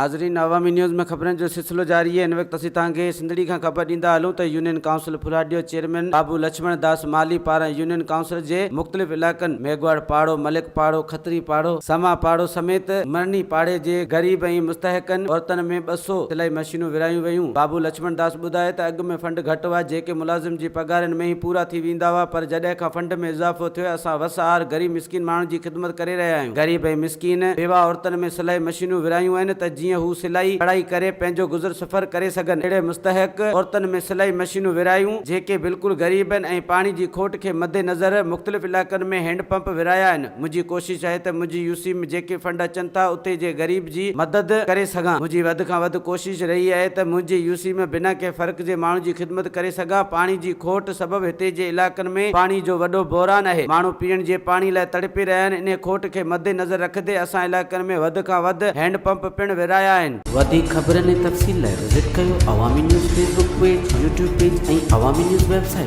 ناظرين عوامي نيوز ۾ خبرن جو سلسلو جاري آهي هن وقت اسين توهان کي سنڌڙي کان خبر ڏيندا هلون ته يونين ڪائونسل ڦلاڊيو چيئرمين بابو لڇمڻ داس مالهي پاران يونين ڪائونسل جي مختلف علائقن ميگهواڙ پاڙو، ملڪ پاڙو، کتري پاڙو، سما پاڙو سميت مرني پاڙي جي غريب ۽ مستحقن عورتن ۾ 200 سلائي مشينون ورهايون ويون. بابو لڇمڻ داس ٻڌايو ته اڳ ۾ فنڊ گهٽ هئا جيڪي ملازم جي پگهارن ۾ ئي پورا ٿي ويندا هئا پر جڏهن کان فنڊ ۾ اضافو ٿيو آهي اسان وس آهر غريب مسڪين ماڻهن جي خدمت ڪري رهيا آهيون. غريب ۽ مسڪين بيواهه عورتن ۾ سلائي مشينون ورهايون آهن ته جيئن هو سلائي ڪڙهائي ڪري پنهنجو گذر سفر ڪري سگهن. اهڙي مستحق عورتن ۾ سلائي مشينون ورهايون جيڪي بلڪل غريب آهن ۽ پاڻي جي کوٽ کي مد نظر مختلف علائقن ۾ هينڊ پمپ ورهايا آهن. منهنجي ڪوشش آهي ته منهنجي يو سي ۾ جيڪي فنڊ اچن ٿا اتي جي غريب جي مدد ڪري سگهان. منهنجي وڌ کان وڌ ڪوشش رهي آهي ته منهنجي يو سي ۾ بنا ڪنهن فرق جي ماڻهن جي خدمت ڪري سگهان. پاڻي جي کوٽ سبب هتي جي علائقن ۾ پاڻي جو وڏو بحران آهي. ماڻهو پيئڻ جي پاڻي لاء تڙپي رهيا آهن. انهي کوٽ کي مد نظر رکندي اسان علائقن ۾ وڌ کان وڌ هينڊ پمپ پڻ ورهايا آهن. وڌيڪ خبرن ۽ تفصيل لاء وزٽ ڪيو Awami news Facebook page, YouTube page ۽ Awami news website.